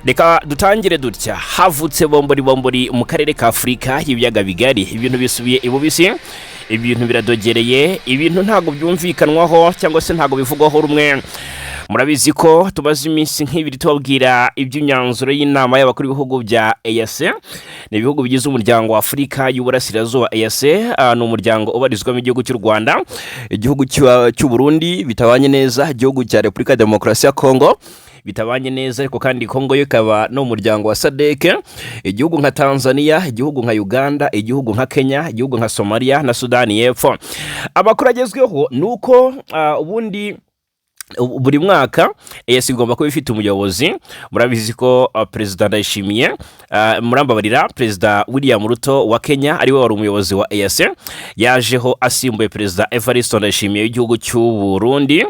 Reka dutangire dutya: havutse bombori bombori mu karere ka Afurika y'ibiyaga bigari. Ibintu bisubiye ibubisi, ibintu biradogereye, ibintu ntabwo byumvikanwaho cyangwa se ntabwo bivugwaho rumwe. Murabizi ko tumaze iminsi nk'ibiri tubabwira iby'imyanzuro y'inama y'abakuru b'ibihugu bya EAC. Ni ibihugu bigize Umuryango wa Afurika y'Uburasirazuba, EAC. Ni umuryango ubarizwamo igihugu cy'u Rwanda, igihugu cy'u Burundi bitabanye neza, igihugu cya Repubulika ya Demokarasi ya Kongo bitabanye neza, ariko kandi Kongo yo ikaba no mu muryango wa SADC, igihugu nka Tanzania, igihugu nka Uganda, igihugu nka Kenya, igihugu nka Somalia na Sudani y'Epfo. Amakuru agezweho ni uko ubundi buri mwaka EAC igomba kuba ifite umuyobozi. Murabizi ko Perezida Ndayishimiye, murambabarira, Perezida William Ruto wa Kenya ariwe wari umuyobozi wa EAC, yajeho asimbuye Perezida Evariste Ndayishimiye w'igihugu cy'u Burundi.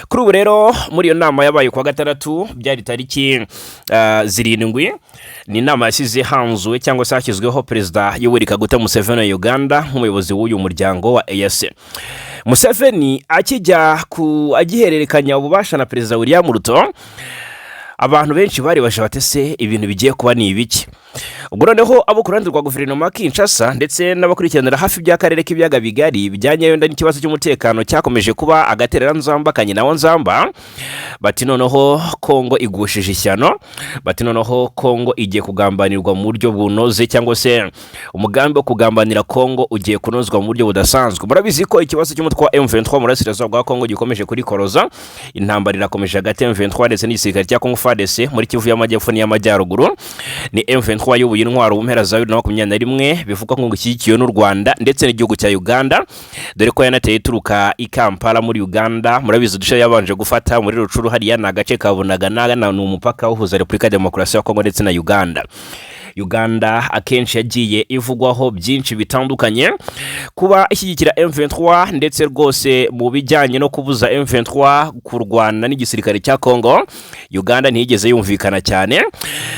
Kuri ubu rero, muri iyo nama yabaye kuwa gatandatu, byari tariki 7, ni inama yashyize hanzuwe cyangwa se hashyizweho Perezida Yoweri Kaguta Museveni wa Uganda nk'umuyobozi w'uyu muryango wa EAC. Museveni akijya ku agihererekanya ububasha na Perezida William Ruto, abantu benshi bari baje batese ibintu bigiye kuba ni ibiki? Ubwo noneho abo ku ruhande rwa guverinoma ya Kinshasa ndetse n'abakurikiranira hafi by'akarere k'ibiyaga bigari bijyanye wenda n'ikibazo cy'umutekano cyakomeje kuba agatereranzamba kanyina wa nzamba, bati noneho Kongo igushije ishyano, bati noneho Kongo igiye kugambanirwa mu buryo bunoze, cyangwa se umugambi wo kugambanira Kongo ugiye kunozwa mu buryo budasanzwe. Murabizi ko ikibazo cy'umutwe wa M23 mu burasirazuba bwa Kongo gikomeje kurikoroza. Intambara irakomeje hagati ya M23 ndetse n'igisirikare cya Kongo FARDC muri Kivu y'Amajyepfo n'iy'Amajyaruguru. Ni M23 yubuye intwaro mu mpera za 2021, bivugwa ko ngo ishyigikiwe n'u Rwanda ndetse n'igihugu cya Uganda, dore ko yanateye ituruka i Kampala muri Uganda. Murabizi uduce yabanje gufata muri Rutshuru, hariya ni agace ka Bunagana, ni umupaka uhuza Repubulika ya Demokarasi ya Kongo ndetse na Uganda. Uganda akenshi yagiye ivugwaho byinshi bitandukanye, kuba ishyigikira M23 ndetse rwose mu bijyanye no kubuza M23 kurwana n'igisirikare cya Congo, Uganda ntiyigeze yumvikana cyane.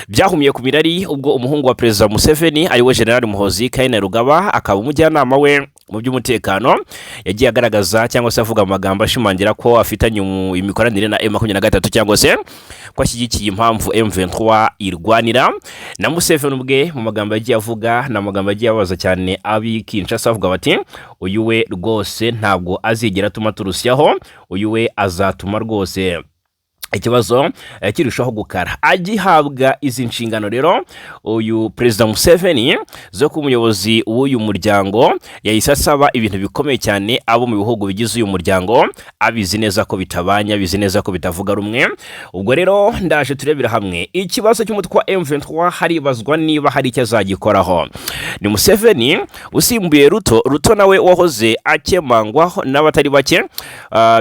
Byahumiye ku mirari ubwo umuhungu wa Perezida Museveni, ariwe General Muhoozi Kainerugaba, akaba umujyanama we mu by'umutekano, yagiye agaragaza cyangwa se avuga amagambo ashimangira ko afitanye imikoranire na M23, cyangwa se ko ashyigikiye impamvu M23 irwanira. Na Museveni ubwe mu magambo yagiye avuga, ni amagambo yagiye ababaza cyane ab'i Kinshasa, avuga bati uyu we rwose ntabwo azigera atuma turusyaho, uyu we azatuma rwose ikibazo kirushaho gukara. Agihabwa izi nshingano rero uyu Perezida Museveni zo kuba umuyobozi w'uyu muryango, yahise asaba ibintu bikomeye cyane abo mu bihugu bigize uyu muryango, abizi neza ko bitabanya, abizi neza ko bitavuga rumwe. Ubwo rero ndaje turebera hamwe ikibazo cy'umutwe wa M23. Haribazwa niba hari icyo azagikoraho. Ni Museveni usimbuye Ruto, Ruto nawe wahoze akemangwaho n'abatari bake,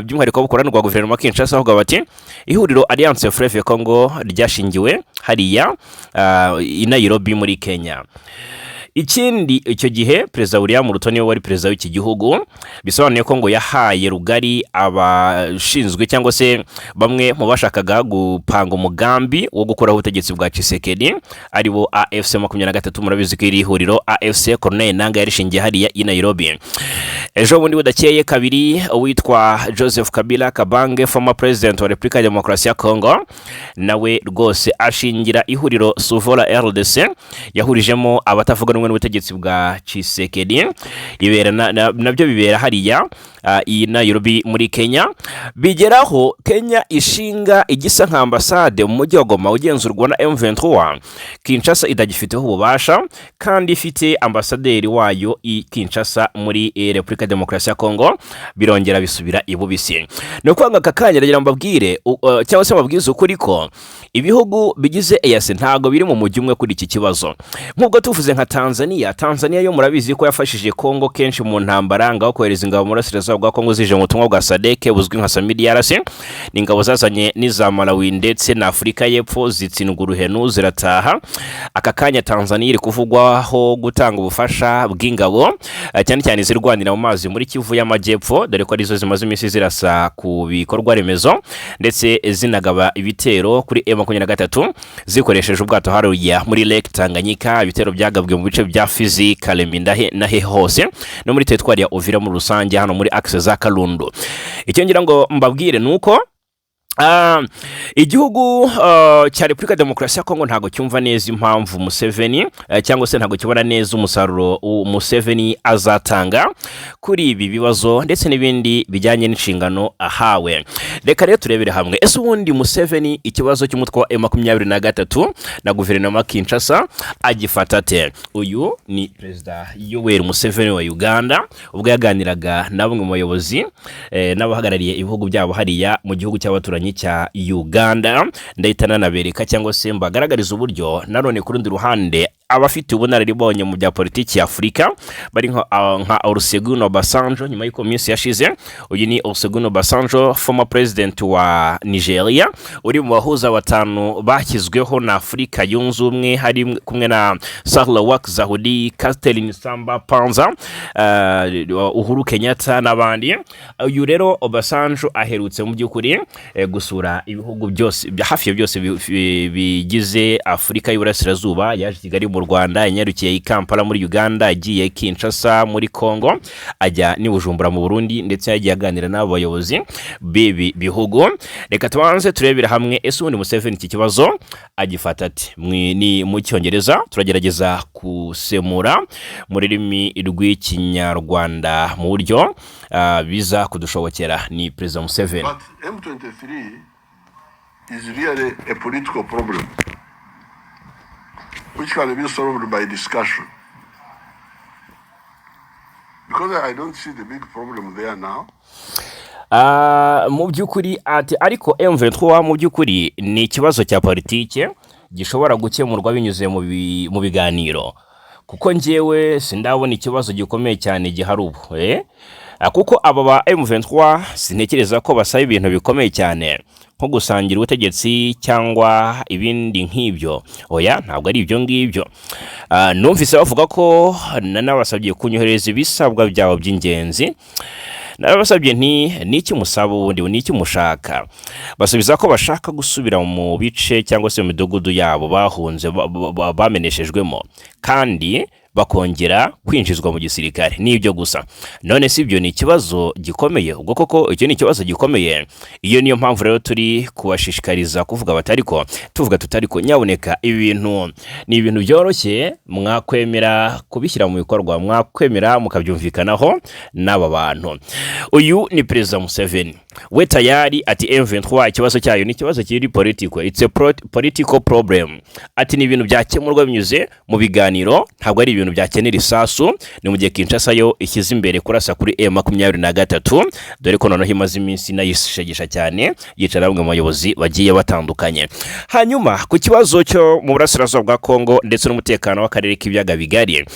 by'umwihariko abo rwa guverinoma Kinshasa, avuga bati ihuriro Alliance Fleuve Congo ryashingiwe hariya i Nairobi muri Kenya. Ikindi, icyo gihe Perezida William Ruto niwe wari perezida w'iki gihugu, bisobanuye ko ngo yahaye rugari abashinzwe cyangwa se bamwe mu bashakaga gupanga umugambi wo gukuraho ubutegetsi bwa Tshisekedi, aribo AFC 23. Murabizi ko iri huriro AFC Corneille Nangaa yarishingiye hariya i Nairobi. Ejo bundi budakeye kabiri, uwitwa Joseph Kabila Kabange, former president wa Repubulika ya Demokarasi ya Congo, nawe rwose ashingira ihuriro Suvola RDC, yahurijemo abatavuga rumwe n'ubutegetsi bwa Tshisekedi, ibera nabyo bibera hariya i Nairobi muri Kenya. Bigeraho Kenya ishinga igisa nka ambasade mu mujyi wa Goma ugenzurwa na M23, Kinshasa itagifiteho ububasha kandi ifite ambasaderi wayo i Kinshasa muri Repubulika ya Demokarasi ya Kongo. Birongera bisubira ibubisi. Ni ukuvuga ngo aka kanya ndagira ngo mbabwire cyangwa se mbabwize ukuri ko ibihugu bigize EAC ntabwo biri mu mujyi umwe kuri iki kibazo. Nk'ubwo tuvuze nka Tanzania, Tanzania yo murabizi ko yafashije Kongo kenshi mu ntambara, ngaho kohereza ingabo mu burasirazuba bwa Kongo zije mu butumwa bwa SADC buzwi nka SAMIDRC. Ni ingabo zazanye n'iza Malawi ndetse na Afurika y'Epfo, zitsindwa uruhenu zirataha. Aka kanya Tanzania iri kuvugwaho gutanga ubufasha bw'ingabo, cyane cyane izirwanira mu mazi muri Kivu y'Amajyepfo, dore ko arizo zimaze iminsi zirasa ku bikorwa remezo ndetse zinagaba ibitero kuri M23 zikoresheje ubwato hariya muri Lake Tanganyika. Ibitero byagabwe mu bice bya Fizi, Kalemie ndahe na he hose, no muri teritwari ya Uvira muri rusange, hano muri axe za Kalundu. Icyo ngira ngo mbabwire ni uko Igihugu cya Repubulika Demokarasi ya Kongo ntabwo cyumva neza impamvu Museveni, cyangwa se ntabwo kibona neza umusaruro Museveni azatanga kuri ibi bibazo ndetse n'ibindi bijyanye n'inshingano ahawe. Reka rero turebere hamwe: ese ubundi Museveni ikibazo cy'umutwe wa M23 na guverinoma Kinshasa agifata ate? Uyu ni Perezida Yoweri Museveni wa Uganda, ubwo yaganiraga na bamwe mu bayobozi n'abahagarariye ibihugu byabo hariya mu gihugu cy'abaturanyi cya Uganda. Ndahita nanabereka cyangwa se mbagaragariza uburyo nanone ku rundi ruhande abafite ubunararibonye mu bya politiki ya Afurika bari nka Olusegun Obasanjo. Nyuma y'uko minsi yashize, uyu ni Olusegun Obasanjo, former president wa Nigeria, uri mu bahuza batanu bashyizweho na Afurika Yunze Ubumwe, hari kumwe na Sahle-Work Zewde, Catherine Samba Panza, Uhuru Kenyatta n'abandi. Uyu rero Obasanjo aherutse mu by'ukuri gusura ibihugu byose, hafi ya byose bigize Afurika y'Uburasirazuba. Yaje i Kigali mu Rwanda, yanyarukiye i Kampala muri Uganda, agiye i Kinshasa muri Congo, ajya n'i Bujumbura mu Burundi, ndetse yagiye aganira n'abo bayobozi b'ibi bihugu. Reka tubanze turebere hamwe: ese ubundi Museveni iki kibazo agifata ate? Ni mu Cyongereza, turagerageza gusemura mu rurimi rw'Ikinyarwanda mu buryo biza kudushobokera. Ni Perezida Museveni. But M23 is really a political problem which can be solved by discussion. Because I don't see the big problem there now. Mu by'ukuri ati ariko M23 mu by'ukuri ni ikibazo cya politike gishobora gukemurwa binyuze mu biganiro, kuko njyewe sindabona ikibazo gikomeye cyane gihari ubu, eh? Kuko aba ba M23 sintekereza ko basaba ibintu bikomeye cyane nko gusangira ubutegetsi cyangwa ibindi nk'ibyo. Oya, ntabwo ari ibyo ngibyo. Numvise bavuga ko nanabasabye kunyohereza ibisabwa byabo by'ingenzi. Narabasabye nti: "Niki musaba ubundi? Niki mushaka?" Basubiza ko bashaka gusubira mu bice cyangwa se mu midugudu yabo bahunze, bameneshejwemo, kandi bakongera kwinjizwa mu gisirikare. Nibyo gusa. None si ibyo ni ikibazo gikomeye? Ubwo koko icyo ni ikibazo gikomeye? Iyo niyo mpamvu rero turi kubashishikariza kuvuga batariko tuvuga tutariko: nyabuneka, ibi bintu ni ibintu byoroshye, mwakwemera kubishyira mu bikorwa, mwakwemera mukabyumvikanaho n'aba bantu. Uyu ni Perezida Museveni. We tayari ati M23 ikibazo cyayo ni ikibazo kiri political, it's a political problem. Ati ni ibintu byakemurwa binyuze mu biganiro, ntabwo ari ibintu byakenera isasu. Ni mu gihe Kinshasa yo ishyize imbere kurasa kuri M23, dore ko noneho imaze iminsi inayishegesha cyane, yicara bamwe mu bayobozi bagiye batandukanye. Hanyuma ku kibazo cyo mu burasirazuba bwa Kongo ndetse n'umutekano w'akarere k'Ibiyaga Bigari,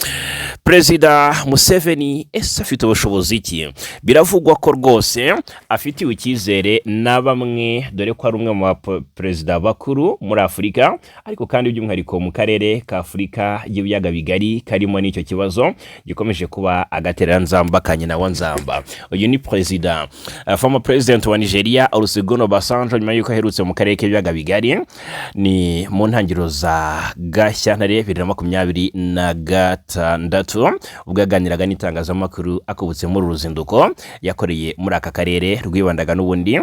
Perezida Museveni ese afite ubushobozi ki? Biravugwa ko rwose afitiwe icyizere na bamwe, dore ko ari umwe mu baperezida bakuru muri Afurika, ariko kandi by'umwihariko mu karere ka Afurika y'Ibiyaga Bigari karimo n'icyo kibazo gikomeje kuba agatereranzamba ka nyina wa nzamba. Uyu ni perezida, former president wa Nigeria, Olusegun Obasanjo, nyuma y'uko aherutse mu karere k'Ibiyaga Bigari, ni mu ntangiriro za Gashyantare 2026, ubwo yaganiraga n'itangazamakuru akubutse muri uru ruzinduko yakoreye muri aka karere, rwibandaga n'ubundi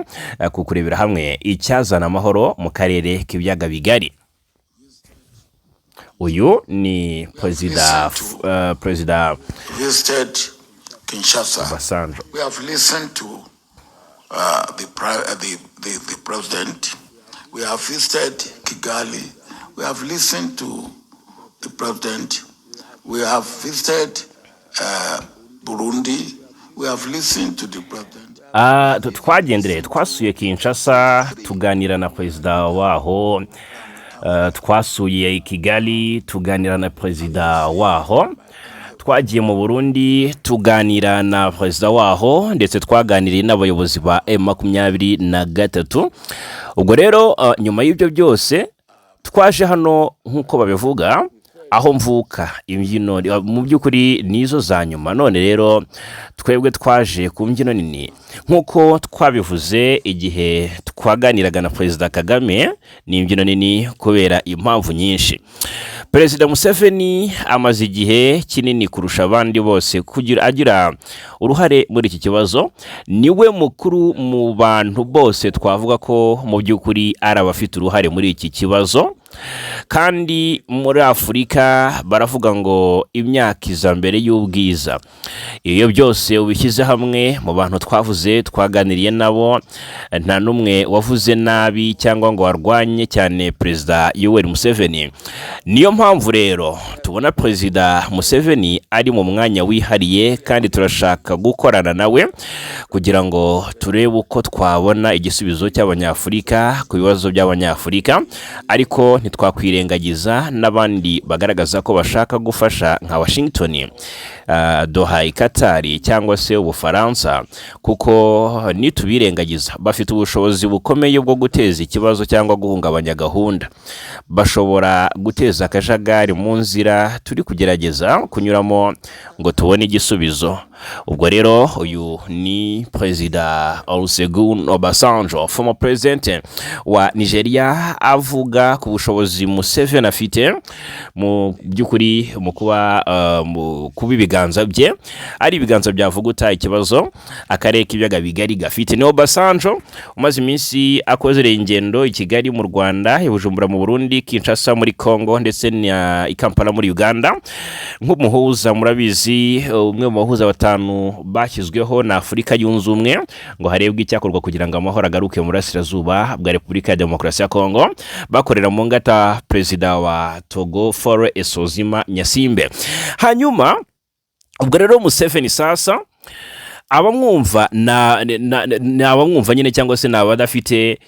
ku kurebera hamwe icyazana amahoro mu karere k'Ibiyaga Bigari. Uyu ni perezida Visited Kinshasa. Obasanjo. We have listened to the president. We have visited Kigali. We have listened to the president. We have visited Burundi. We have listened to the president. Twagendereye, twasuye Kinshasa, tuganira na perezida waho. Twasuye Kigali, tuganira na perezida waho. Twagiye mu Burundi, tuganira na perezida waho, ndetse twaganiriye n'abayobozi ba M23. Ubwo rero nyuma y'ibyo byose twaje hano nk'uko babivuga. Aho mvuka, imbyino mu by'ukuri nizo za nyuma. None rero twebwe twaje ku mbyino nini, nk'uko twabivuze igihe twaganiraga na Perezida Kagame. Ni imbyino nini kubera impamvu nyinshi. Perezida Museveni amaze igihe kinini kurusha abandi bose kugira agira uruhare muri iki kibazo. Niwe mukuru mu bantu bose twavuga ko mu by'ukuri ari abafite uruhare muri iki kibazo. Kandi muri Afurika baravuga ngo imyaka iza mbere y'ubwiza. Iyo byose ubishyize hamwe, mu bantu twavuze, twaganiriye nabo, nta n'umwe wavuze nabi cyangwa ngo warwanye cyane Perezida Yoweri Museveni. Niyo mpamvu rero tubona Perezida Museveni ari mu mwanya wihariye, kandi turashaka gukorana nawe kugira ngo turebe uko twabona igisubizo cy'Abanyafurika ku bibazo by'Abanyafurika. Ariko ntitwakwirengagiza n'abandi bagaragaza ko bashaka gufasha, nka Washington, Doha, Qatar cyangwa se Ubufaransa, kuko nitubirengagiza bafite ubushobozi bukomeye bwo guteza ikibazo cyangwa guhungabanya gahunda. Bashobora guteza akajagari mu nzira turi kugerageza kunyuramo ngo tubone igisubizo. Ubwo rero uyu ni Perezida Olusegun Obasanjo, former president wa Nigeria, avuga ku bushobozi Museveni afite mu by'ukuri mu kuba mu kuba ibiganza bye ari ibiganza byavuguta ikibazo akarere k'Ibiyaga Bigari gafite. Ni Obasanjo umaze iminsi akoze ingendo i Kigali mu Rwanda, i Bujumbura mu Burundi, Kinshasa muri Congo ndetse na i Kampala muri Uganda, nk'umuhuza. Murabizi, umwe mu bahuza batanu bashyizweho na Afurika Yunze Ubumwe ngo harebwe icyakorwa kugira ngo amahoro agaruke mu burasirazuba bwa Repubulika ya Demokarasi ya Kongo, bakorera mu ngata Perezida wa Togo, Faure Essozimna Gnassingbé. Hanyuma ubwo rero Museveni sasa, abamwumva ni abamwumva nyine, cyangwa se ni abadafite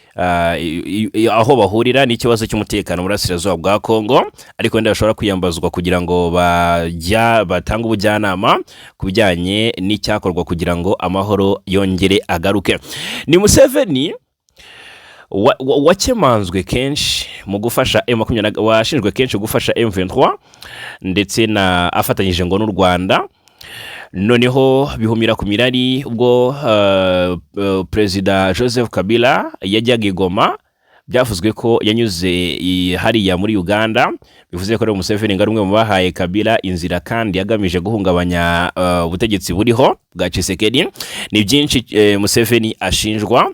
aho bahurira n'ikibazo cy'umutekano mu burasirazuba bwa Kongo, ariko wenda bashobora kwiyambazwa kugira ngo bajya batange ubujyanama ku bijyanye n'icyakorwa kugira ngo amahoro yongere agaruke. Ni Museveni wakemanzwe kenshi mu gufasha M20, washinjwe kenshi gufasha M23 ndetse na afatanyije ngo n'u Rwanda. Noneho bihumira ku mirari ubwo Perezida Joseph Kabila yajyaga i Goma, byavuzwe ko yanyuze hariya muri Uganda. Bivuze ko rero Museveni ngo ari umwe mu bahaye Kabila inzira kandi agamije guhungabanya ubutegetsi buriho bwa Tshisekedi. Ni byinshi Museveni ashinjwa.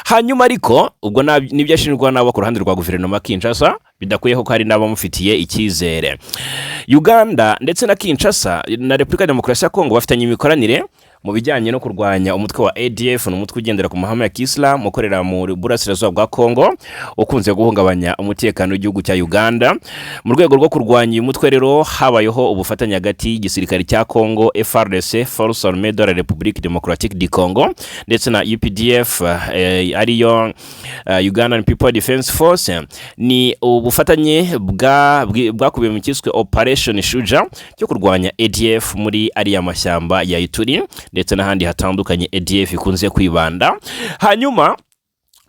Hanyuma ariko ubwo nibyo ashinjwa nabo ku ruhande rwa guverinoma Kinshasa, bidakuyeho ko hari n'abamufitiye icyizere. Uganda ndetse na Kinshasa na Repubulika ya Demokarasi ya Kongo bafitanye imikoranire mu bijyanye no kurwanya umutwe wa ADF. Ni umutwe ugendera ku mahame ya Kisilamu ukorera mu burasirazuba bwa Kongo, ukunze guhungabanya umutekano w'igihugu cya Uganda. Mu rwego rwo kurwanya uyu mutwe rero, habayeho ubufatanye hagati y'igisirikare cya Kongo, FARDC, Force Armée de la République Démocratique du Congo, ndetse na UPDF, ariyo Ugandan People Defense Force. Ni ubufatanye bwakubiye mu cyiswe Operation Shuja cyo kurwanya ADF muri ariya mashyamba ya Ituri ndetse n'ahandi hatandukanye ADF ikunze kwibanda. Hanyuma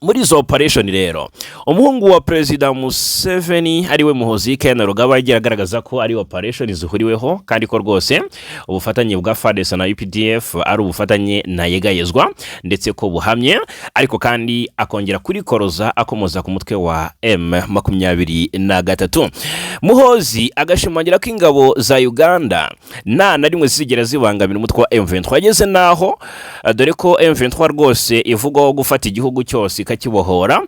muri izo operation rero, umuhungu wa Perezida Museveni, ariwe Muhozi Kainerugaba, yagiye agaragaza ko ari operation zihuriweho, kandi ko rwose ubufatanye bwa FARDC na UPDF ari ubufatanye ntayegayezwa ndetse ko buhamye. Ariko kandi akongera kurikoroza akomoza ku mutwe wa M23. Muhozi agashimangira ko ingabo za Uganda nta na rimwe zizigera zibangamira umutwe wa M23. Ageze naho, dore ko M23 rwose ivugwaho gufata igihugu cyose ikakibohora,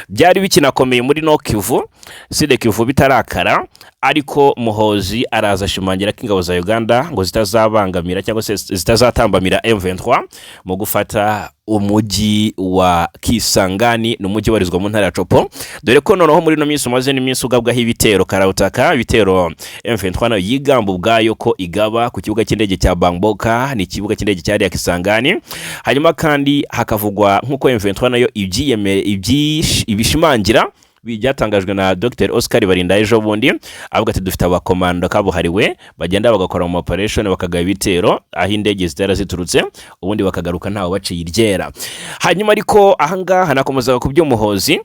byari bikinakomeye muri Nord Kivu, Sud Kivu bitarakara. Ariko Muhozi araza ashimangira ko ingabo za Uganda ngo zitazabangamira cyangwa se zitazatambamira M23 mu gufata umujyi wa Kisangani. Ni umujyi ubarizwa mu ntara ya Tshopo, dore ko noneho muri ino minsi umaze n'iminsi ugabwaho ibitero karabutaka, ibitero M23 nayo yigamba ubwayo ko igaba ku kibuga cy'indege cya Bangboka, ni ikibuga cy'indege cyariya Kisangani. Hanyuma kandi hakavugwa, nk'uko M23 nayo ibishimangira, byatangajwe na Dr Oscar Barinda ejo bundi, avuga ati: "Dufite abakomando kabuhariwe bagenda bagakora mu operation, bakagaba ibitero aho indege zitera ziturutse, ubundi bakagaruka ntawe baciye iryera." Hanyuma ariko ahangaha nakomezaga ku byo Muhozi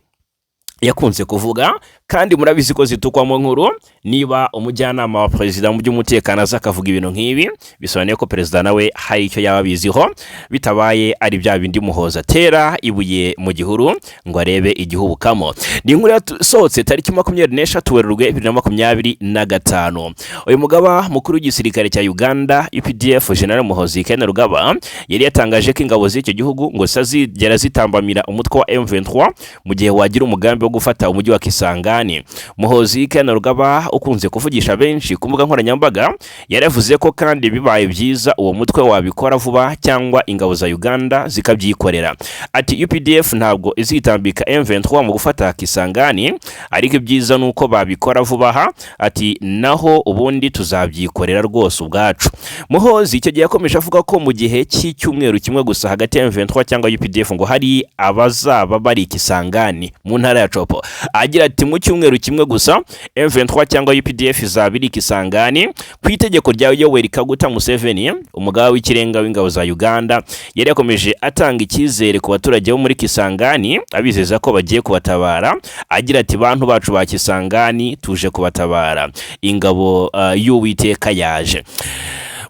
yakunze kuvuga. Kandi murabizi ko zitukwamo nkuru. Niba umujyanama wa perezida mu by'umutekano aza akavuga ibintu nk'ibi, bisobanuye ko perezida nawe hari icyo yaba abiziho, bitabaye ari bya bindi Muhoza atera ibuye mu gihuru ngo arebe igihubukamo. Ni inkuru yasohotse tariki 23 Werurwe 2025. Uyu mugaba mukuru w'igisirikare cya Uganda UPDF, General Muhozi Kainerugaba, yari yatangaje ko ingabo z'icyo gihugu ngo zitazigera zitambamira umutwe wa M23 mu gihe wagira umugambi wo gufata umujyi wa Kisangani. Muhozi Kainerugaba, ukunze kuvugisha benshi ku mbuga nkoranyambaga, yaravuze ko kandi bibaye byiza uwo mutwe wabikora vuba cyangwa ingabo za Uganda zikabyikorera. Ati: "UPDF ntabwo izitambika M23 mu gufata Kisangani, ariko ibyiza ni uko babikora vuba aha." Ati: "Naho ubundi tuzabyikorera rwose ubwacu." Muhozi icyo gihe yakomeje avuga ko mu gihe cy'icyumweru kimwe gusa hagati ya M23 cyangwa UPDF ngo hari abazaba bari Kisangani mu ntara ya Tshopo. Agira ati: "Mu cyumweru kimwe gusa M23 cyangwa UPDF izaba iri Kisangani." Ku itegeko rya Yoweri Kaguta Museveni, umugaba w'ikirenga w'ingabo za Uganda, yari yakomeje atanga icyizere ku baturage bo muri Kisangani, abizeza ko bagiye kubatabara. Agira ati: "Bantu bacu ba Kisangani, tuje kubatabara, ingabo y'Uwiteka yaje."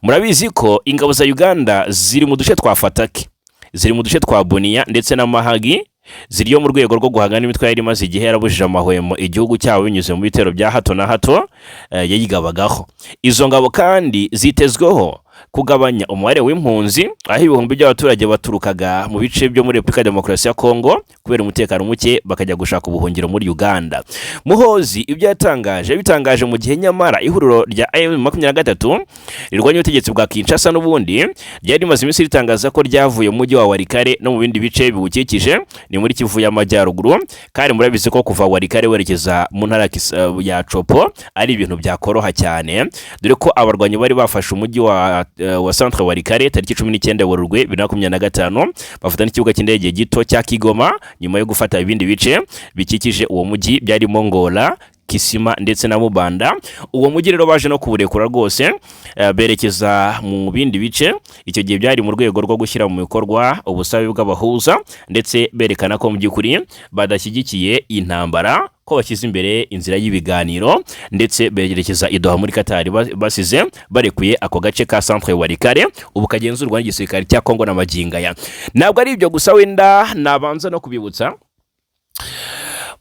Murabizi ko ingabo za Uganda ziri mu duce twa Fataki, ziri mu duce twa Bunia ndetse na Mahagi, ziriyo mu rwego rwo guhangana n'imitwe yari imaze igihe yarabujije amahwemo igihugu cyabo binyuze mu bitero bya hato na hato yayigabagaho. Izo ngabo kandi zitezweho kugabanya umubare w'impunzi, aho ibihumbi by'abaturage baturukaga mu bice byo muri Repubulika ya Demokarasi ya Kongo kubera umutekano muke bakajya gushaka ubuhungiro muri Uganda. Muhozi ibyo yatangaje bitangaje mu gihe nyamara ihuriro rya M23 rirwanya ubutegetsi bwa Kinshasa n'ubundi ryari rimaze iminsi ritangaza ko ryavuye mu mujyi wa Walikale no mu bindi bice biwukikije, ni muri Kivu y'Amajyaruguru. Kandi murabizi ko kuva Walikale werekeza mu ntara ya Tshopo ari ibintu byakoroha cyane, dore ko abarwanyi bari bafashe umujyi wa Centre Walikale tariki 19 Werurwe 2025, bafata n'ikibuga cy'indege gito cya Kigoma nyuma yo gufata ibindi bice bikikije uwo mujyi byarimo Ngola, Kisima ndetse na Mubanda. Uwo mujyi rero baje no kuwurekura rwose, berekeza mu bindi bice. Icyo gihe byari mu rwego rwo gushyira mu bikorwa ubusabe bw'abahuza, ndetse berekana ko mu by'ukuri badashyigikiye intambara, ko bashyize imbere inzira y'ibiganiro, ndetse berekeza i Doha muri Qatar basize barekuye ako gace ka Centre Walikale ubu kagenzurwa n'igisirikare cya Kongo na magingo aya. Ntabwo ari ibyo gusa, wenda nabanza no kubibutsa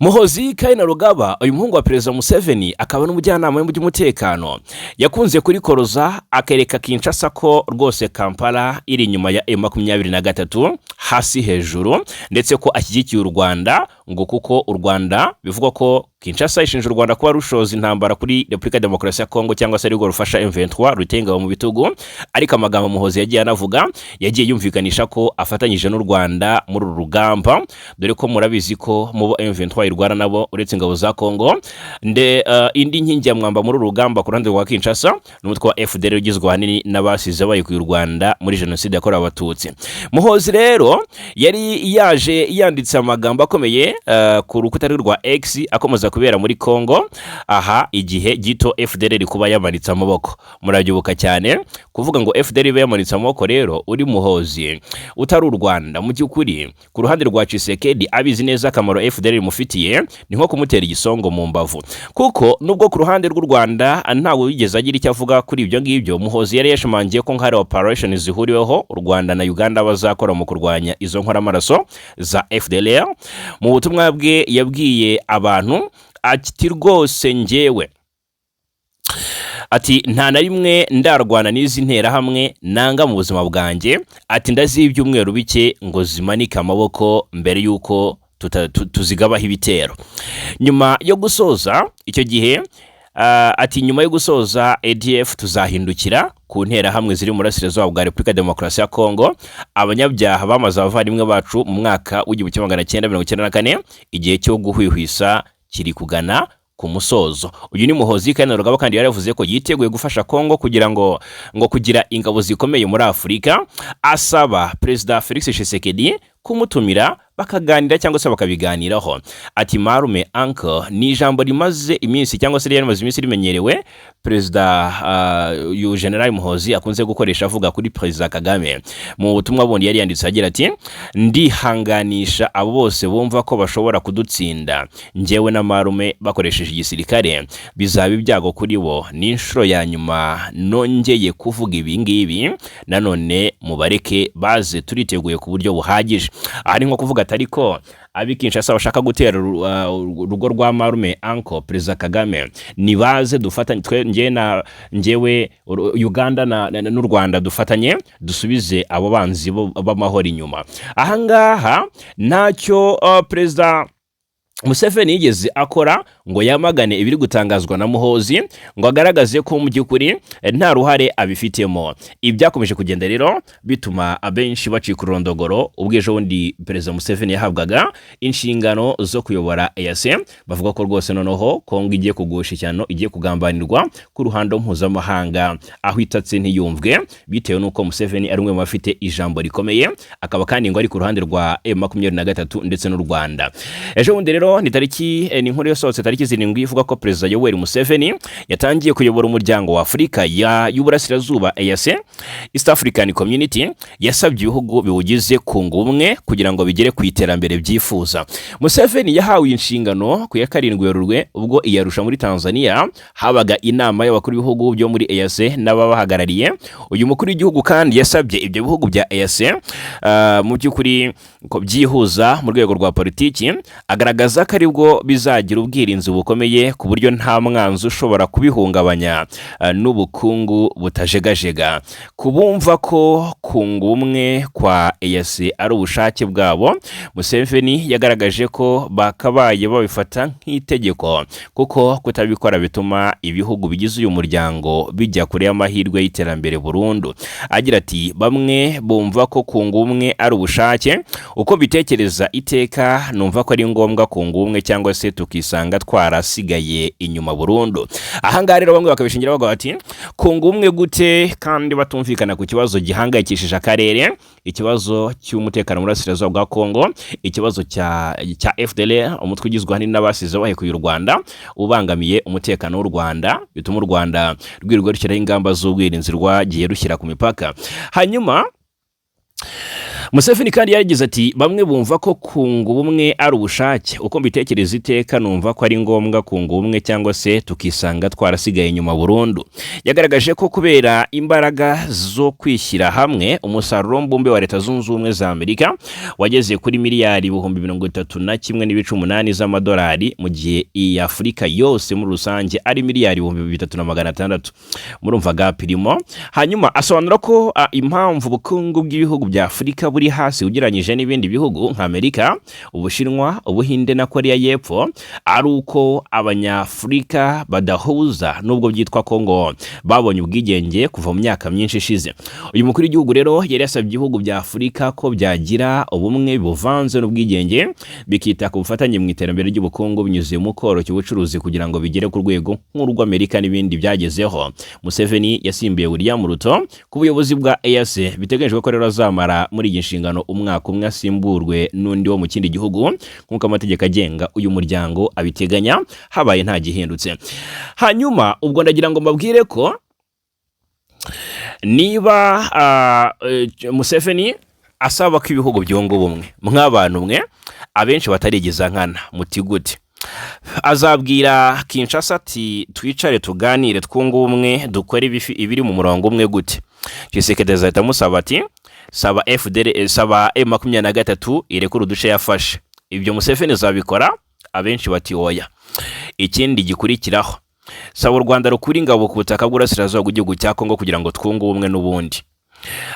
Muhozi Kainerugaba, uyu muhungu wa Perezida Museveni akaba n'umujyanama mu by'umutekano, yakunze kurikoroza akereka Kinshasa ko rwose Kampala iri inyuma ya M23 hasi hejuru, ndetse ko ashyigikiye u Rwanda, ngo kuko u Rwanda, bivugwa ko Kinshasa ishinja u Rwanda kuba rushoza intambara kuri Repubulika ya Demokarasi ya Kongo cyangwa se arirwo rufasha M23, ruteye ingabo mu bitugu. Ariko amagambo Muhozi yagiye anavuga yagiye yumvikanisha ko afatanyije n'u Rwanda muri uru rugamba, dore ko murabizi ko mu bo M23 irwana nabo, uretse ingabo za Kongo, nde indi nkingi ya mwamba muri uru rugamba ku ruhande rwa Kinshasa ni umutwe wa FDLR ugizwe ahanini n'abasize bayikuye u Rwanda muri jenoside yakorewe Abatutsi. Muhozi rero yari yaje yanditse amagambo akomeye ku rukuta rwe rwa X akomeza kubera muri Kongo aha igihe gito FDLR kuba yamanitse amaboko. Murabyibuka cyane kuvuga ngo FDLR iba yamanitse amaboko. Rero uri Muhozi utari u Rwanda, mu by'ukuri ku ruhande rwa Tshisekedi abizi neza akamaro FDLR imufitiye, ni nko kumutera igisongo mu mbavu, kuko nubwo ku ruhande rw'u Rwanda ntawe wigeze agira icyo avuga kuri ibyo ngibyo, Muhozi yari yashimangiye ko hari operation zihuriweho u Rwanda na Uganda bazakora mu kurwanya izo nkoramaraso za FDLR. Mu butumwa bwe yabwiye abantu ati: "Rwose njyewe," ati, "nta na rimwe ndarwana n'izi nterahamwe nanga mu buzima bwanjye." Ati: "Ndaziha ibyumweru bike ngo zimanike amaboko mbere y'uko tuzigabaho ibitero." Nyuma yo gusoza icyo gihe, ati: "Nyuma yo gusoza ADF tuzahindukira ku nterahamwe ziri mu burasirazuba bwa Repubulika ya Demokarasi ya Kongo, abanyabyaha bamaze abavandimwe bacu mu mwaka w'1994. Igihe cyo guhwihwisa kiri kugana ku musozo." Uyu ni Muhozi Kainerugaba. Kandi yaravuze ko yiteguye gufasha Kongo kugira ngo kugira ingabo zikomeye muri Afurika, asaba Perezida Felix Tshisekedi. Kumutumira bakaganira cyangwa se bakabiganiraho. Ati "Marume, uncle" ni ijambo rimaze iminsi cyangwa se rimaze iminsi rimenyerewe Perezida uyu General Muhozi akunze gukoresha avuga kuri Perezida Kagame. Mu butumwa bundi yari yanditse agira ati: "Ndihanganisha abo bose bumva ko bashobora kudutsinda njyewe na marume bakoresheje igisirikare. Bizaba ibyago kuri bo. Ni inshuro ya nyuma nongeye kuvuga ibi ngibi. Nanone mubareke baze, turiteguye ku buryo buhagije." Aha ni nko kuvuga ati: "Ariko ab'i Kinshasa bashaka gutera urugo rwa marume, uncle, Perezida Kagame, nibaze dufatanye twe, njye na njyewe, Uganda n'u Rwanda dufatanye dusubize abo banzi b'amahoro inyuma." Ahangaha ntacyo Perezida Museveni yigeze akora ngo yamagane ibiri gutangazwa na Muhozi, ngo agaragaze ko mu by'ukuri nta ruhare abifitemo. Ibyakomeje kugenda rero bituma abenshi bacika ururondogoro ubwo ejo bundi Perezida Museveni yahabwaga inshingano zo kuyobora EAC, bavuga ko rwose noneho Kongo igiye kugusha ishyano, igiye kugambanirwa ku ruhando mpuzamahanga, aho itatse ntiyumvwe, bitewe n'uko Museveni ari umwe mu bafite ijambo rikomeye, akaba kandi ngo ari ku ruhande rwa M23 ndetse n'u Rwanda. Ejo bundi rero ni tariki ni inkuru yasohotse tariki 7 ivuga ko Perezida Yoweri Museveni yatangiye kuyobora Umuryango wa Afurika y'Uburasirazuba, EAC, East African Community. Yasabye ibihugu biwugize kunga ubumwe kugira ngo bigere ku iterambere byifuza. Museveni yahawe inshingano ku ya 7 Werurwe, ubwo i Arusha muri Tanzania habaga inama y'abakuru b'ibihugu byo muri EAC n'ababahagarariye. Uyu mukuru w'igihugu kandi yasabye ibyo bihugu bya EAC mu by'ukuri ko byihuza mu rwego rwa politiki, agaragaza ko aribwo bizagira ubwirinzi bukomeye ku buryo nta mwanzi ushobora kubihungabanya, n'ubukungu butajegajega. Kubumva ko kunga ubumwe kwa EAC ari ubushake bwabo, Museveni yagaragaje ko bakabaye babifata nk'itegeko, kuko kutabikora bituma ibihugu bigize uyu muryango bijya kure y'amahirwe y'iterambere burundu. Agira ati: "Bamwe bumva ko kunga ubumwe ari ubushake. Uko mbitekereza iteka, numva ko ari ngombwa kunga ubumwe cyangwa se tukisanga twarasigaye inyuma burundu." Ahangaha rero bamwe bakabishingira bavuga bati: "Kunga ubumwe gute kandi batumvikana ku kibazo gihangayikishije akarere, ikibazo cy'umutekano mu burasirazuba bwa Kongo, ikibazo cya FDLR, umutwe ugizwe ahanini n'abasize bahekuye u Rwanda, ubangamiye umutekano w'u Rwanda, bituma u Rwanda rwirirwa rushyiraho ingamba z'ubwirinzi rwagiye rushyira ku mipaka?" Hanyuma Museveni kandi yaragize ati: "Bamwe bumva ko kunga ubumwe ari ubushake. Uko mbitekereza iteka, numva ko ari ngombwa kunga ubumwe cyangwa se tukisanga twarasigaye inyuma burundu." Yagaragaje ko kubera imbaraga zo kwishyira hamwe, umusaruro mbumbe wa Leta Zunze Ubumwe za Amerika wageze kuri miliyari 31.8 miliyoni z'amadolari, mu gihe iyi Afurika yose muri rusange ari miliyari 3,600. Murumva gap irimo. Hanyuma asobanura ko impamvu ubukungu bw'ibihugu bya Afurika buri hasi ugereranyije n'ibindi bihugu nka Amerika, Ubushinwa, Ubuhinde na Korea y'Epfo ari uko Abanyafurika badahuza, nubwo byitwa ko ngo babonye ubwigenge kuva mu myaka myinshi ishize. Uyu mukuru w'igihugu rero yari yasabye ibihugu bya Afurika ko byagira ubumwe buvanze n'ubwigenge, bikita ku bufatanye mu iterambere ry'ubukungu binyuze mu koroshya ubucuruzi, kugira ngo bigere ku rwego nk'urw'Amerika n'ibindi byagezeho. Museveni yasimbuye William Ruto ku buyobozi bwa EAC. Biteganyijwe ko rero azamara muri iyi nshingano umwaka umwe, asimburwe n'undi wo mu kindi gihugu nk'uko amategeko agenga uyu muryango abiteganya, habaye nta gihindutse. Hanyuma ubwo ndagira ngo mbabwire ko niba Museveni asaba ko ibihugu byunga ubumwe, mw'abantu mwe abenshi batarigeza nkana muti: "Gute azabwira Kinshasa ati twicare tuganire, twunge ubumwe, dukore ibiri mu murongo umwe?" Gute Tshisekedi azahita amusaba ati: "Saba FDL, saba M23 irekure uduce yafashe"? Ibyo Museveni azabikora? Abenshi bati: "Oya." Ikindi gikurikiraho: saba u Rwanda rukura ingabo ku butaka bw'urasirazuba bw'igihugu cya Kongo kugira ngo twunge ubumwe n'ubundi.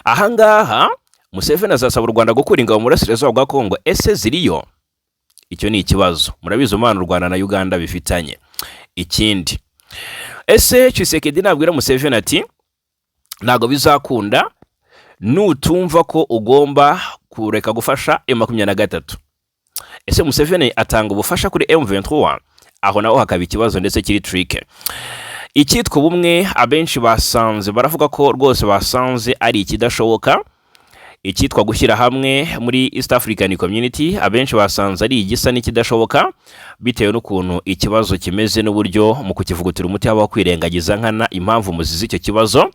Ahangaha Museveni azasaba u Rwanda gukura ingabo mu burasirazuba bwa Kongo? Ese ziriyo? Icyo ni ikibazo. Murabizi umubano u Rwanda na Uganda bifitanye. Ikindi, ese Tshisekedi nabwira Museveni ati: "Ntabwo bizakunda nutumva ko ugomba kureka gufasha M23", ese Museveni atanga ubufasha kuri M23? Aho naho hakaba ikibazo ndetse kiri tricky. Icyitwa ubumwe abenshi basanze, baravuga ko rwose basanze ari ikidashoboka. Icyitwa gushyira hamwe muri East African Community abenshi basanze ari igisa n'ikidashoboka, bitewe n'ukuntu ikibazo kimeze n'uburyo mu kukivugutira umuti habaho kwirengagiza nkana impamvu muzize icyo kibazo.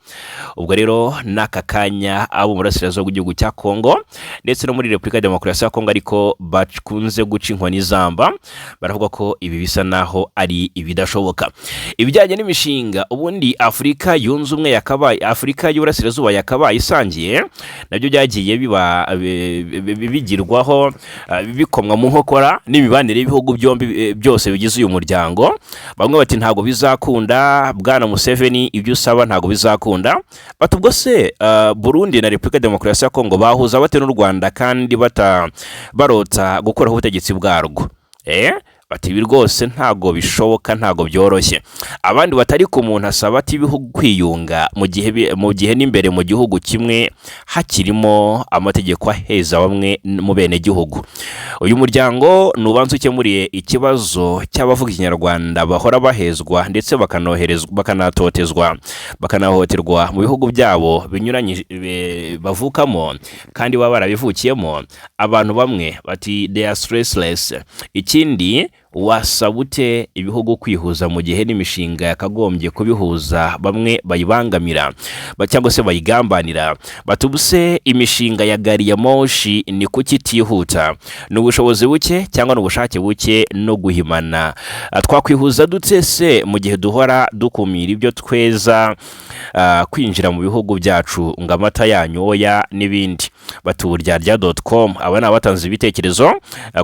Ubwo rero n'aka kanya abo mu burasirazuba bw'igihugu cya Kongo ndetse no muri Repubulika ya Demokarasi ya Kongo, ariko bakunze guca inkoni zamba, baravuga ko ibi bisa naho ari ibidashoboka. Ibijyanye n'imishinga ubundi Afurika yunze ubumwe yakabaye, Afurika y'Uburasirazuba yakabaye isangiye, nabyo byagiye biba bigirwaho, bikomwa mu nkokora n'imibanire y'ibihugu byombi, byose bigize uyu muryango. Bamwe bati: "Ntabwo bizakunda, bwana Museveni, ibyo usaba ntabwo bizakunda." Bati: "Ubwo se Burundi na Repubulika ya Demokarasi ya Kongo bahuza bate n'u Rwanda kandi bata barota gukuraho ubutegetsi bwarwo?" Bati: "Ibi rwose ntabwo bishoboka, ntabwo byoroshye." Abandi batari ku muntu asaba ati ibihugu kwiyunga mu gihe n'imbere mu gihugu kimwe hakirimo amategeko aheza bamwe mu benegihugu. Uyu muryango nubanza ukemuriye ikibazo cy'abavuga Ikinyarwanda bahora bahezwa ndetse bakanoherezwa, bakanatotezwa, bakanahohoterwa mu bihugu byabo binyuranye bavukamo kandi baba barabivukiyemo. Abantu bamwe bati: "They are stressless." Ikindi, wasaba ute ibihugu kwihuza mu gihe n'imishinga yakagombye kubihuza bamwe bayibangamira cyangwa se bayigambanira? Batubuse imishinga ya gari ya moshi ni kuki itihuta? Ni ubushobozi buke cyangwa ni ubushake buke no guhimana? Twakwihuza dute se mu gihe duhora dukumira ibyo tweza kwinjira mu bihugu byacu, ngo amata yanyu oya n'ibindi? Batuburyarya.com. Aba ni abatanze ibitekerezo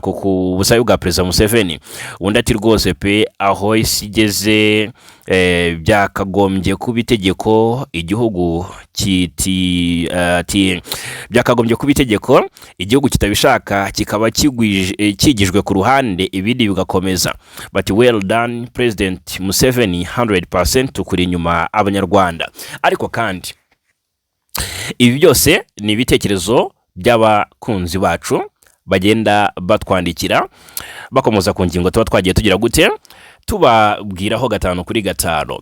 ku busabe bwa Perezida Museveni. Undi ati: "Rwose pe, aho isi igeze, byakagombye kuba itegeko igihugu kiti byakagombye kuba itegeko, igihugu kitabishaka kikaba kigijwe ku ruhande, ibindi bigakomeza." Bati: "Well done, President Museveni, 100% tukuri inyuma Abanyarwanda." Ariko kandi ibi byose ni ibitekerezo by'abakunzi bacu bagenda batwandikira bakomoza ku ngingo tuba twagiye tugira gute, tubabwiraho gatanu kuri gatanu.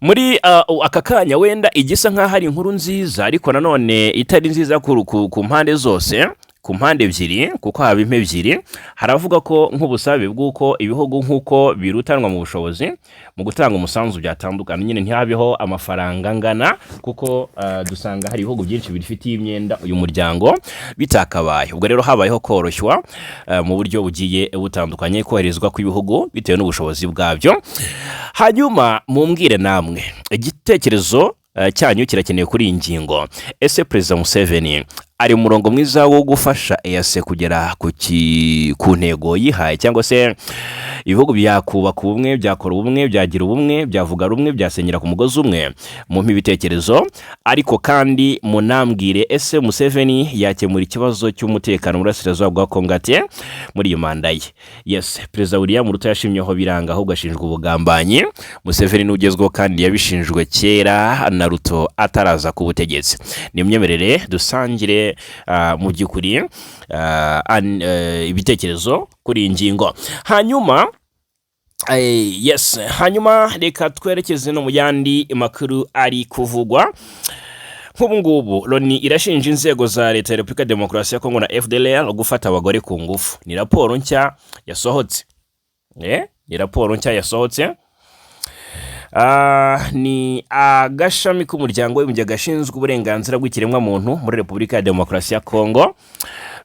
Muri aka kanya wenda igisa nk'aho ari inkuru nziza, ariko nanone itari nziza ku mpande zose, ku mpande ebyiri, kuko haba impe ebyiri. Haravuga ko nk'ubusabe bw'uko ibihugu nk'uko birutanwa mu bushobozi mu gutanga umusanzu byatandukana nyine, ntihabeho amafaranga angana, kuko dusanga hari ibihugu byinshi bifitiye imyenda uyu muryango bitakabaye. Ubwo rero habayeho koroshywa mu buryo bugiye butandukanye, koherezwa kw'ibihugu bitewe n'ubushobozi bwabyo. Hanyuma mumbwire namwe, igitekerezo cyanyu kirakenewe kuri iyi ngingo. Ese Perezida Museveni ari mu murongo mwiza wo gufasha EAC kugera ku ntego yihaye, cyangwa se ibihugu byakubaka ubumwe, byakora ubumwe, byagira ubumwe, byavuga rumwe, byasenyera ku mugozi umwe? Mumpe ibitekerezo. Ariko kandi munambwire, ese Museveni yakemura ikibazo cy'umutekano mu burasirazuba bwa Kongo ate muri iyi manda ye? Yes, Perezida William Ruto yashimyeho biranga, ahubwo ashinjwa ubugambanyi. Museveni n'ugezweho kandi yabishinjwe kera na Ruto ataraza ku butegetsi. Nimyemerere dusangire mu by'ukuri ibitekerezo kuri iyi ngingo. Hanyuma yes, hanyuma reka twerekeze no mu yandi makuru ari kuvugwa. Nk'ubu ngubu Loni irashinja inzego za leta ya Repubulika ya Demokarasi ya Kongo na FDLR gufata abagore ku ngufu. Ni raporo nshya yasohotse. Ni raporo nshya yasohotse. Ni agashami k'umuryango w'abibumbye gashinzwe uburenganzira bw'ikiremwamuntu muri Repubulika ya Demokarasi ya Kongo,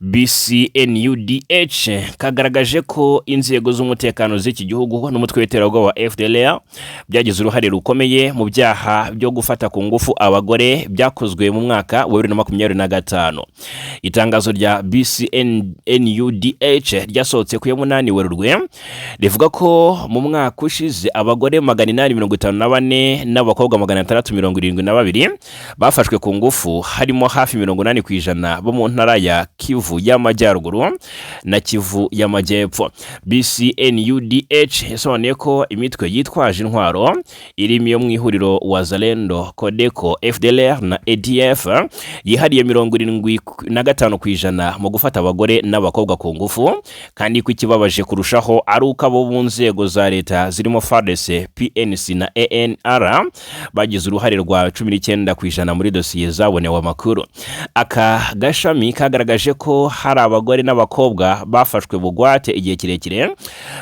BCNUDH, kagaragaje ko inzego z'umutekano z'iki gihugu n'umutwe w'iterabwoba wa FDLR byagize uruhare rukomeye mu byaha byo gufata ku ngufu abagore byakozwe mu mwaka wa 2025. Itangazo rya BCNUDH ryasohotse ku ya 8 Werurwe rivuga ko mu mwaka ushize abagore 854 n'abakobwa 672 bafashwe ku ngufu, harimo hafi 80% bo mu ntara ya Kivu. Kivu y'Amajyaruguru na Kivu y'Amajyepfo. BCNUDH yasobanuye ko imitwe yitwaje intwaro irimo iyo mu ihuriro Wazalendo, Codeco, FDLR na ADF yihariye 75% mu gufata abagore n'abakobwa ku ngufu, kandi ko ikibabaje kurushaho ari uko abo mu nzego za leta zirimo FARDC, PNC na ANR bagize uruhare rwa 19% muri dosiye zabonewe amakuru. Aka gashami kagaragaje ko hari abagore n'abakobwa bafashwe bugwate igihe kirekire,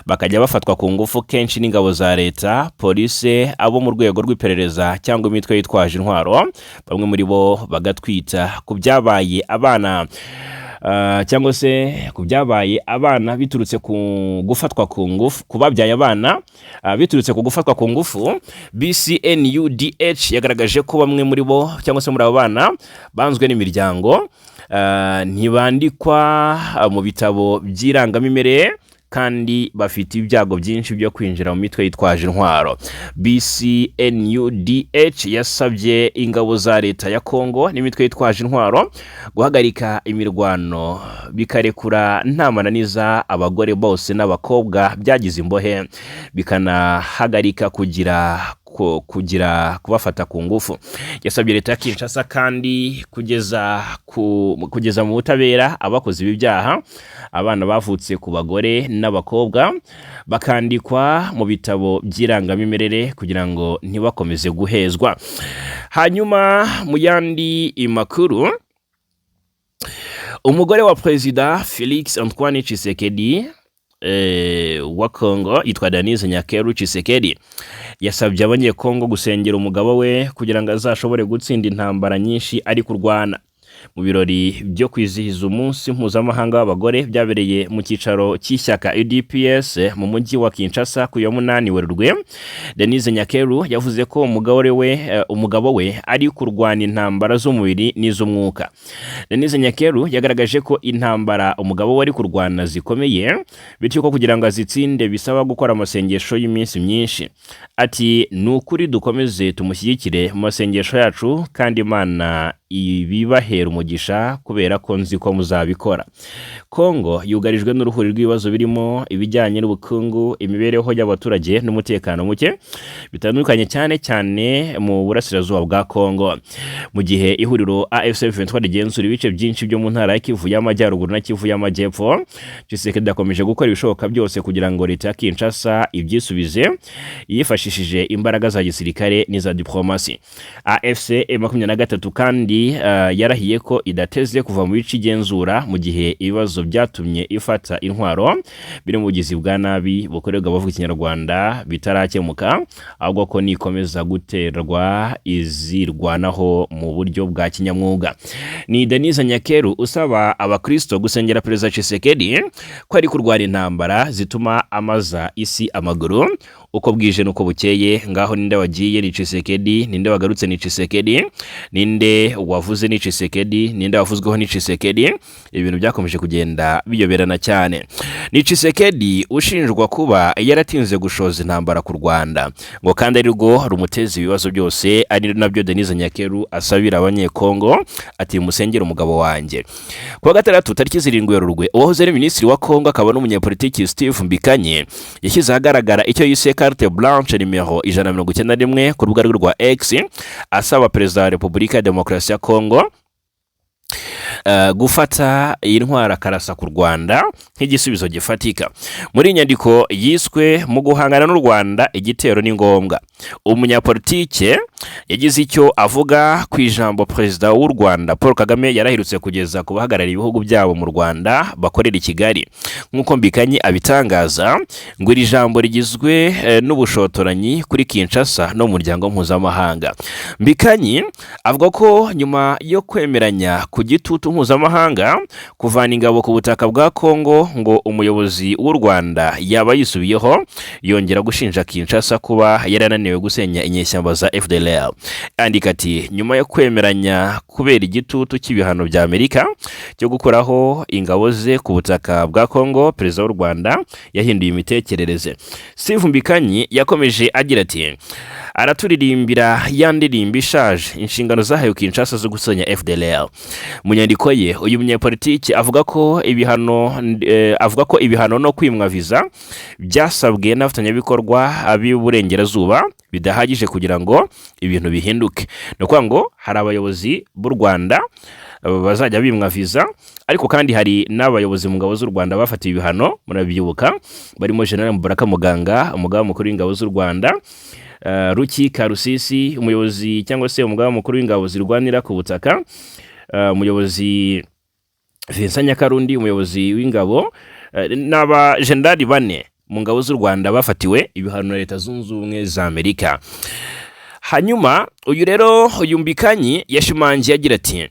bakajya bafatwa ku ngufu kenshi n'ingabo za leta, polisi, abo mu rwego rw'iperereza cyangwa imitwe yitwaje intwaro, bamwe muri bo bagatwita ku byabaye abana, cyangwa se ku byabaye abana biturutse ku gufatwa ku ngufu, ku babyaye abana biturutse ku gufatwa ku ngufu. BCNUDH yagaragaje ko bamwe muri bo, cyangwa se muri abo bana, banzwe n'imiryango, ntibandikwa mu bitabo by'irangamimerere kandi bafite ibyago byinshi byo kwinjira mu mitwe yitwaje intwaro. BCNUDH yasabye ingabo za leta ya Kongo n'imitwe yitwaje intwaro guhagarika imirwano, bikarekura nta mananiza abagore bose n'abakobwa byagize imbohe, bikanahagarika kugira kubafata ku ngufu. Yasabye leta ya Kinshasa kandi kugeza mu butabera abakoze ibi byaha, abana bavutse ku bagore n'abakobwa bakandikwa mu bitabo by'irangamimerere kugira ngo ntibakomeze guhezwa. Hanyuma mu yandi makuru, umugore wa Perezida Felix Antoine Tshisekedi wa Congo yitwa Denise Nyakeru Tshisekedi yasabye Abanyekongo gusengera umugabo we kugira ngo azashobore gutsinda intambara nyinshi ari kurwana. Mu birori byo kwizihiza umunsi mpuzamahanga w'abagore byabereye mu cyicaro cy'ishyaka UDPS mu mujyi wa Kinshasa ku ya 8 Werurwe, Denise Nyakeru yavuze ko umugabo we ari kurwana intambara z'umubiri n'iz'umwuka. Denise Nyakeru yagaragaje ko intambara umugabo we ari kurwana zikomeye, bityo ko kugira ngo azitsinde bisaba gukora amasengesho y'iminsi myinshi. Ati: "Ni ukuri dukomeze tumushyigikire mu masengesho yacu kandi Imana ibibahera umugisha kubera ko nzi ko muzabikora." Kongo yugarijwe n'uruhuri rw'ibibazo birimo ibijyanye n'ubukungu, imibereho y'abaturage n'umutekano muke bitandukanye, cyane cyane mu burasirazuba bwa Kongo, mu gihe ihuriro AFC 23 rigenzura ibice byinshi byo mu ntara ya Kivu y'Amajyaruguru na Kivu y'Amajyepfo. Tshisekedi akomeje gukora ibishoboka byose kugira ngo leta ya Kinshasa ibyisubize yifashishije imbaraga za gisirikare n'iza diplomasi. AFC 23 kandi yarahiye ko idateze kuva mu bice igenzura mu gihe ibibazo byatumye ifata intwaro biri mu bugizi bwa nabi bukorerwa abavuga Ikinyarwanda bitarakemuka, ahubwo ko nikomeza guterwa izirwanaho mu buryo bwa kinyamwuga. Ni Denise Nyakeru usaba Abakristo gusengera Perezida Tshisekedi ko ari kurwana intambara zituma amaza isi amaguru uko bwije n'uko bukeye. Ngaho ninde wagiye? Ni Tshisekedi. Ninde wagarutse? Ni Tshisekedi. Ninde wavuze? Ni Tshisekedi. Ninde wavuzweho? Ni Tshisekedi. Ibintu byakomeje kugenda biyoberana cyane. Ni Tshisekedi ushinjwa kuba yaratinze gushoza intambara ku Rwanda, ngo kandi ari rwo rumuteza ibibazo byose, ari nabyo Denise Nyakeru asabira Abanyekongo, ati: "Musengere umugabo wanjye." Ku wa gatandatu tariki 7 Werurwe, uwahoze ari minisitiri wa Kongo akaba n'umunyepolitiki Steve Mbikanye yashyize ahagaragara icyo yise carte blanche nimero 191 ku rubuga rwe rwa X, asaba Perezida wa Repubulika ya Demokarasi ya Kongo gufata iyi ntwaro akarasa ku Rwanda nk'igisubizo gifatika. Muri iyi nyandiko yiswe "Mu guhangana n'u Rwanda igitero ni ngombwa", umunyapolitike yagize icyo avuga ku ijambo Perezida w'u Rwanda Paul Kagame yaraherutse kugeza ku bahagarariye ibihugu byabo mu Rwanda bakorera i Kigali. Nk'uko Mbikanyi abitangaza, ngo iri jambo rigizwe n'ubushotoranyi kuri Kinshasa no mu muryango mpuzamahanga. Mbikanyi avuga ko nyuma yo kwemeranya ku gitutu mpuzamahanga kuvana ingabo ku butaka bwa Kongo, ngo umuyobozi w'u Rwanda yaba yisubiyeho, yongera gushinja Kinshasa kuba yarananiwe gusenya inyeshyamba za FDLR. Andika ati: "Nyuma yo kwemeranya kubera igitutu cy'ibihano bya Amerika cyo gukuraho ingabo ze ku butaka bwa Kongo, Perezida w'u Rwanda yahinduye imitekerereze." Steve Mbikanyi yakomeje agira ati: Araturirimbira ya ndirimbo ishaje, inshingano zahawe Kinshasa zo gusenya FDLR. Mu nyandiko ye, uyu munyapolitiki avuga ko ibihano no kwimwa viza byasabwe n'abafatanyabikorwa b'Iburengerazuba bidahagije kugira ngo ibintu bihinduke. Ni ukuvuga ngo hari abayobozi b'u Rwanda bazajya bimwa viza, ariko kandi hari n'abayobozi mu ngabo z'u Rwanda bafatiwe ibihano. Murabyibuka, barimo General Mubaraka Muganga, umugaba mukuru w'ingabo z'u Rwanda, Ruki Karusisi, umuyobozi cyangwa se umugaba mukuru w'ingabo zirwanira ku butaka, umuyobozi Vincent Nyakarundi, umuyobozi w'ingabo, n'abajenerali bane mu ngabo z'u Rwanda bafatiwe ibihano na Leta Zunze Ubumwe za Amerika. Hanyuma uyu rero, uyu Mbikanyi yashimangiye agira ati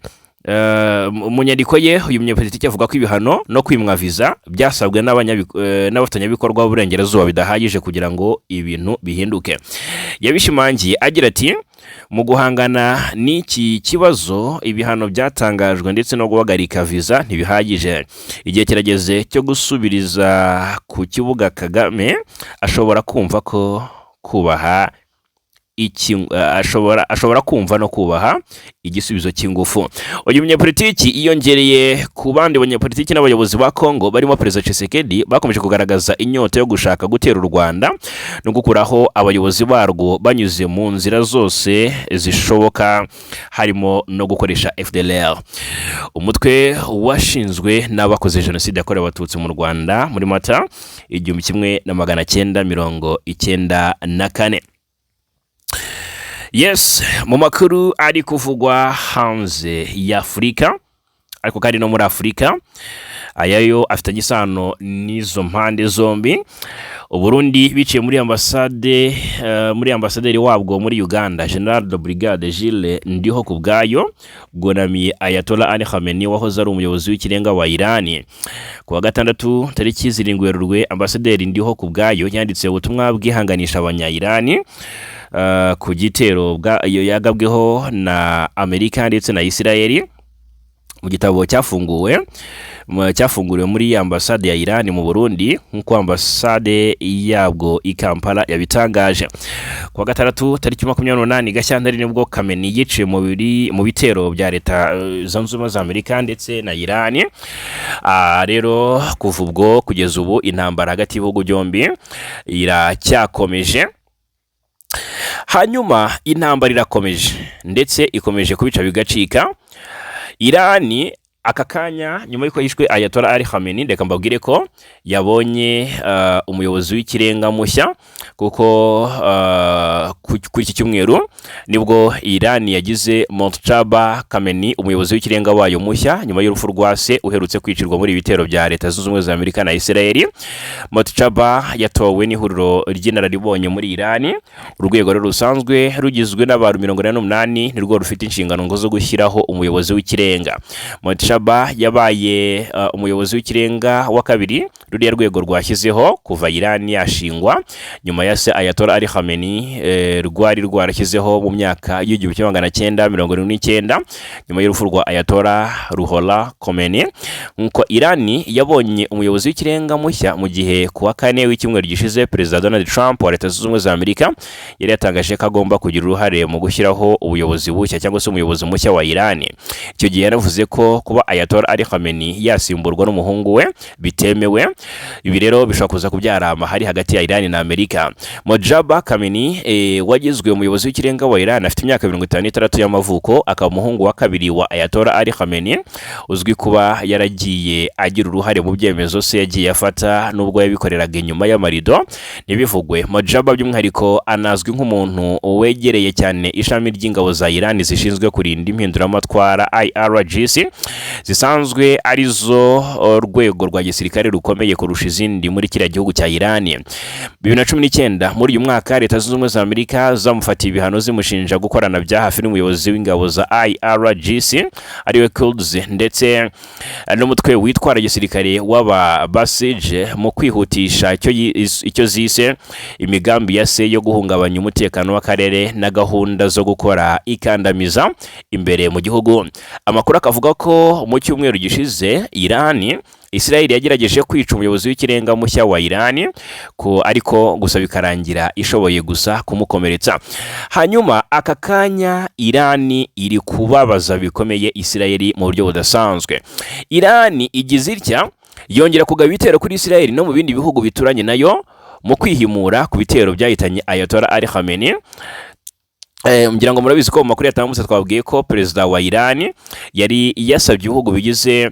mu nyandiko ye, uyu munyapolitiki avuga ko ibihano no kwimwa viza byasabwe n'abafatanyabikorwa b'Uburengerazuba bidahagije kugira ngo ibintu bihinduke. Yabishimangiye agira ati: "Mu guhangana n'iki kibazo, ibihano byatangajwe ndetse no guhagarika viza ntibihagije. Igihe kirageze cyo gusubiriza ku kibuga Kagame. Ashobora kumva ko kubaha iki, ashobora kumva no kubaha igisubizo cy'ingufu." Uyu munyapolitiki yiyongereye ku bandi banyapolitiki n'abayobozi ba Congo barimo Perezida Tshisekedi bakomeje kugaragaza inyota yo gushaka gutera u Rwanda no gukuraho abayobozi barwo banyuze mu nzira zose zishoboka, harimo no gukoresha FDLR, umutwe washinzwe n'abakoze jenoside yakorewe Abatutsi mu Rwanda muri Mata 1994. Yes, mu makuru ari kuvugwa hanze y'Afurika, ariko kandi no muri Afurika, aya yo afitanye isano n'izo mpande zombi. Uburundi biciye muri ambasade muri ambasaderi wabwo muri Uganda, General de Brigade Gilles Ndiho kubwayo, bwunamiye Ayatollah Ali Khamenei wahoze ari umuyobozi w'ikirenga wa Irani. Ku wa gatandatu tariki 7 Werurwe, ambasaderi Ndiho kubwayo yanditse ubutumwa bwihanganisha abanya-Irani ku gitero yagabweho na Amerika ndetse na Isirayeli mu gitabo cyafunguriwe muri ambasade ya Iran mu Burundi, nk'uko ambasade yabwo i Kampala yabitangaje. Ku wa gatandatu tariki 28 Gashyantare nibwo Khamenei yiciwe mu bitero bya Leta Zunze Ubumwe za Amerika ndetse na Iran. Rero kuva ubwo kugeza ubu intambara hagati y'ibihugu byombi iracyakomeje. Hanyuma intambara irakomeje ndetse ikomeje kubica bigacika. Irani aka kanya, nyuma y'uko yishwe Ayatollah Ali Khamenei, reka mbabwire ko yabonye umuyobozi w'ikirenga mushya, kuko kuri iki cyumweru nibwo Irani yagize Mojtaba Khamenei umuyobozi w'ikirenga wayo mushya, nyuma y'urupfu rwa se uherutse kwicirwa muri ibi bitero bya Leta Zunze Ubumwe za Amerika na Israel. Mojtaba yatowe n'ihuriro ry'inararibonye muri Irani. Urwego rero rusanzwe rugizwe n'abantu 48 nirwo rufite inshingano ngo zo gushyiraho umuyobozi w'ikirenga. Mojtaba yabaye umuyobozi w'ikirenga wa kabiri ruriya rwego rwashyizeho kuva Iran yashingwa, nyuma ya se Ayatollah Ali Khamenei rwari rwarashyizeho mu myaka y'1979, nyuma y'urupfu rwa Ayatollah Ruhollah Khomeini. Nkuko Iran yabonye umuyobozi w'ikirenga mushya mu gihe ku wa kane w'icyumweru gishize Perezida Donald Trump wa Leta Zunze Ubumwe za Amerika yari yatangaje ko agomba kugira uruhare mu gushyiraho ubuyobozi bushya cyangwa se umuyobozi mushya wa Iran. Icyo gihe yanavuze ko kuba Ayatollah Ali Khamenei yasimburwa n'umuhungu we bitemewe. Ibi rero bishobora kuza kubyara amahari hagati ya Iran na Amerika. Mojtaba Khamenei wagizwe umuyobozi w'ikirenga wa Iran afite imyaka 56 y'amavuko, akaba umuhungu wa kabiri wa Ayatollah Ali Khamenei, uzwi kuba yaragiye agira uruhare mu byemezo se yagiye afata nubwo yabikoreraga inyuma y'amarido ntibivugwe. Mojtaba by'umwihariko anazwi nk'umuntu wegereye cyane ishami ry'ingabo za Iran zishinzwe kurinda impinduramatwara, IRGC, zisanzwe arizo rwego rwa gisirikare rukomeye kurusha izindi muri kiriya gihugu cya Iran. 2019, muri uyu mwaka, Leta Zunze Ubumwe za Amerika zamufatiye ibihano zimushinja gukorana bya hafi n'umuyobozi w'ingabo za IRGC ariwe Quds ndetse n'umutwe witwara gisirikare w'aba Basij mu kwihutisha icyo zise imigambi ya se yo guhungabanya umutekano w'akarere na gahunda zo gukora ikandamiza imbere mu gihugu. Amakuru akavuga ko mu cyumweru gishize Irani Israel yagerageje kwica umuyobozi w'ikirenga mushya wa Iran ko, ariko gusa bikarangira ishoboye gusa kumukomeretsa. Hanyuma aka kanya Iran iri kubabaza bikomeye Israel mu buryo budasanzwe. Iran igize itya yongera kugaba ibitero kuri Israel no mu bindi bihugu bituranye nayo mu kwihimura ku bitero byahitanye Ayatollah Ali Khamenei. Ngira ngo murabizi ko mu makuru yatambutse twabwiye ko perezida wa Iran yari yasabye ibihugu bigize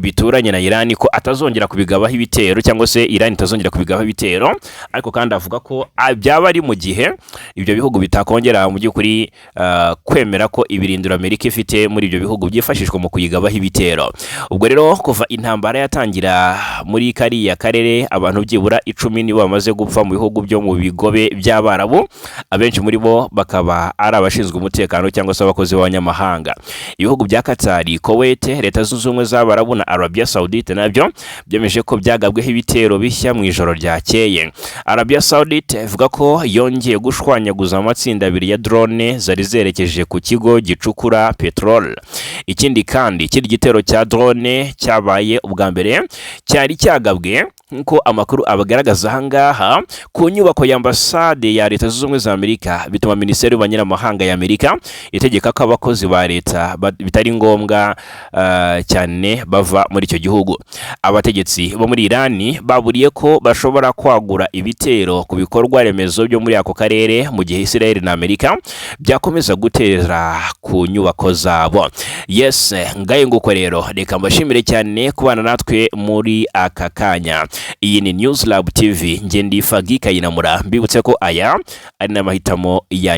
bituranye na Iran ko atazongera kubigabaho ibitero, cyangwa se Iran itazongera kubigabaho ibitero, ariko kandi avuga ko byaba ari mu gihe ibyo bihugu bitakongera mu by'ukuri kwemera ko ibirindiro Amerika ifite muri ibyo bihugu byifashishwa mu kuyigabaho ibitero. Ubwo rero kuva intambara yatangira muri kariya karere, abantu byibura 10 nibo bamaze gupfa mu bihugu byo mu bigobe by'Abarabu, abenshi muri bo bakaba ari abashinzwe umutekano cyangwa se abakozi b'abanyamahanga. Ibihugu bya Qatar, Kuwait, Leta Zunze Ubumwe z'Abarabu na Arabia Saudite nabyo byemeje ko byagabweho ibitero bishya mu ijoro ryakeye. Arabia Saudite ivuga ko yongeye gushwanyaguza amatsinda abiri ya drone zari zerekeje ku kigo gicukura peteroli. Ikindi kandi, ikindi gitero cya drone cyabaye ubwa mbere cyari cyagabwe, nk'uko amakuru abagaragaza aha ngaha, ku nyubako ya ambasade ya Leta Zunze Ubumwe za Amerika, bituma Minisiteri y'Ububanyi n'Amahanga ya Amerika itegeka ko abakozi ba leta bitari ngombwa cyane bava muri icyo gihugu. Abategetsi bo muri Irani baburiye ko bashobora kwagura ibitero ku bikorwa remezo byo muri ako karere mu gihe Israel na Amerika byakomeza gutera ku nyubako zabo. Yes, ngaye nguko rero, reka mbashimire cyane kubana natwe muri aka kanya. Iyi ni News Lab TV, njye ndi Fagi Kayinamura. Mbibutse ko aya ari n'amahitamo yanyu.